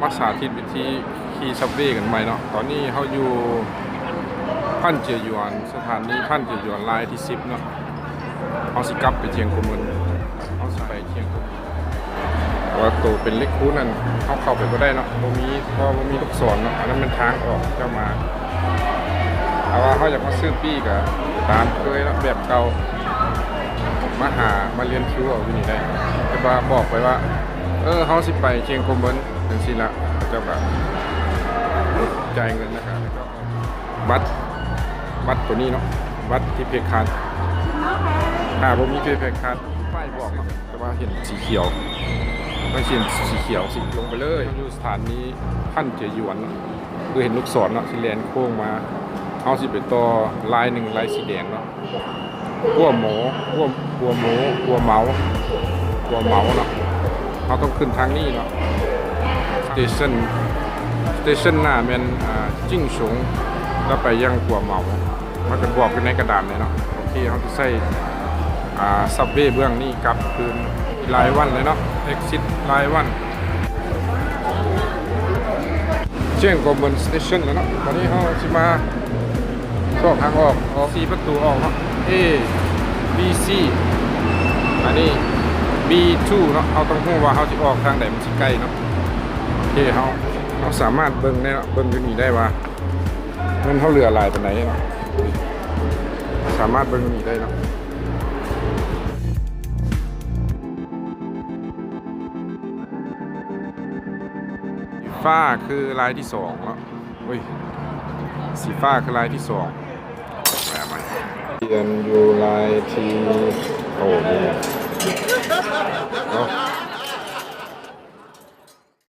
ມາສາທິດວິທີຂີ່ຊັບເວກັນໃໝ່ເນາະ. ຕອນນີ້ເຮົາຢູ່ພັນເຈຍຢວນ, ສະຖານີພັນເຈຍຢວນລາຍທີສິບເນາະ. ເຮົາຊິກັບໄປຈຽງກົວເມິນ, ເຮົາຊິໄປຈຽງກົວເມິນ. ແຕ່ວ່າໂຕເປັນເລກຄູນນັ້ນ ເຮົາເຂົ້າໄປບໍ່ໄດ້ເນາະ, ບໍ່ມີ, ເພາະວ່າບໍ່ມີລູກສອນເນາະ. ອັນນັ້ນແມ່ນທາງອອກເຈົ້າມາ. ຖ້າວ່າເຮົາຢາກມາຊື້ປີ້ກໍຕາມເຄີຍເນາະ, ແບບເກົ່າ, ມາຫາ, ມາລຽນຄິວເອົາຢູ່ນີ້ໄດ້. ແຕ່ວ່າບອກໄປວ່າ ເອີ ເຮົາຊິໄປຈຽງກົວເມິນ ຈັ່ງຊີ້ລະ, ເຂົາເຈົ້າກໍຈ່າຍເງິນນະຄະ. ບັດ, ບັດໂຕນີ້ເນາະ, ບັດພຣີເພດຄາດ. ຖ້າບໍ່ມີພຣີເພດຄາດ ປ້າຍບອກເນາະ, ແຕ່ວ່າເຫັນສີຂຽວ, ມັນຊິເຫັນສີຂຽວ ຊິລົງໄປເລີຍ. ຢູ່ສະຖານີພັນເຈຍຢວນເນາະ, ຄືເຫັນລູກສອນເນາະ, ຊິແລ່ນໂຄ້ງມາ. ເຮົາຊິໄປຕໍ່ລາຍໜຶ່ງ, ລາຍສີແດງເນາະ. ຫົວໝໍ, ຫົວ, ຫົວໝໍ, ຫົວເໝົາ, ຫົວເໝົາເນາະ. ເຮົາຕ້ອງຂຶ້ນທາງນີ້ເນາະ. ສະເຕຊັນ, ສະເຕຊັນໜ້າແມ່ນ, ອ່າ, ຈິງສົງ, ແລ້ວໄປຍັງຫົວເໝົາ. ມັນຈະບອກຢູ່ໃນກະດານເລີຍເນາະ. ໂອເຄ, ເຮົາຈະໃຊ້, ອ່າ, ຊັບເວເບື້ອງນີ້ກັບຄືນ. ລາຍວັນເລີຍເນາະ, ເອັກຊິດລາຍວັນ. ຈຽງກົວເມິນສະເຕຊັນແລ້ວເນາະ. ຕອນນີ້ເຮົາຊິມາຊອກທາງອອກ, ອອກສີ່ປະຕູອອກເນາະ, ເອ ບີ ຊີ ອັນນີ້ ບີ ທູ ເນາະ. ເຮົາຕ້ອງຮູ້ວ່າເຮົາຊິອອກທາງໃດມັນຊິໃກ້ເນາະ. ໂອເຄ, ເຮົາ, ເຮົາສາມາດເບິ່ງໄດ້ເນາະ, ເບິ່ງຢູ່ນີ້ໄດ້ວ່າເງິນເຮົາເຫຼືອຫຼາຍປານໃດເນາະ, ສາມາດເບິ່ງຢູ່ນີ້ໄດ້ເນາະ. ຟ້າຄືລາຍທີສອງເນາະ. ໂອ້ຍ, ສີຟ້າຄືລາຍທີສອງ. ແມ່ນ ປ່ຽນຢູ່ລາຍທີ ໂອ້ ນີ້ເນາະ.